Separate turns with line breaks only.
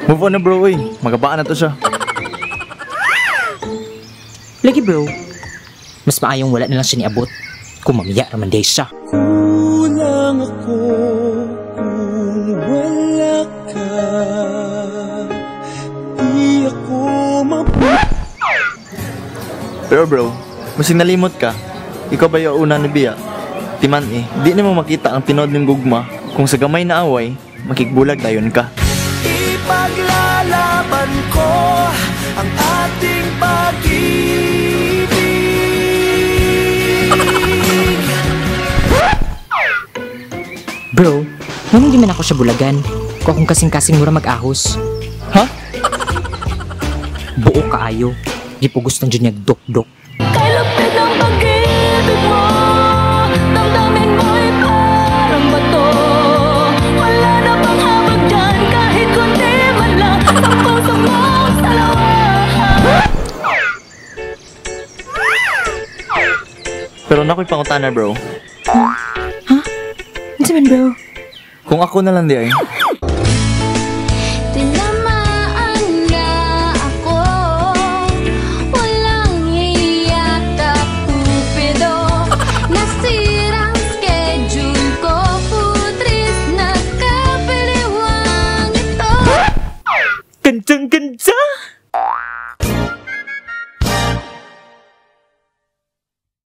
Move on na bro, uy. Magabaan na to siya.
Lagi bro, mas maayong wala na lang siya niabot. Kung mamiya raman day siya.
Kulang ako kung wala ka. Di ako
Pero bro, masing nalimot ka. Ikaw ba yung una ni Bia? Timan eh, di nimo makita ang tinod ng gugma. Kung sa gamay na away, makigbulag dayon ka.
Ipaglalaban ko ang ating pag-ibig.
Bro, nganong di man ako siya bulagan? Kung akong kasing-kasing mura mag-ahos.
Ha?
Buo kaayo. Gipugos ng niya dok-dok.
Kay lupit ng pag-ibig mo, damdamin mo'y parang bato. Wala na bang habag dyan, kahit konti man lang, sa puso mong salawa.
Pero nako'y pangutana bro.
Ha? Unsa man bro?
Kung ako na lang di ay,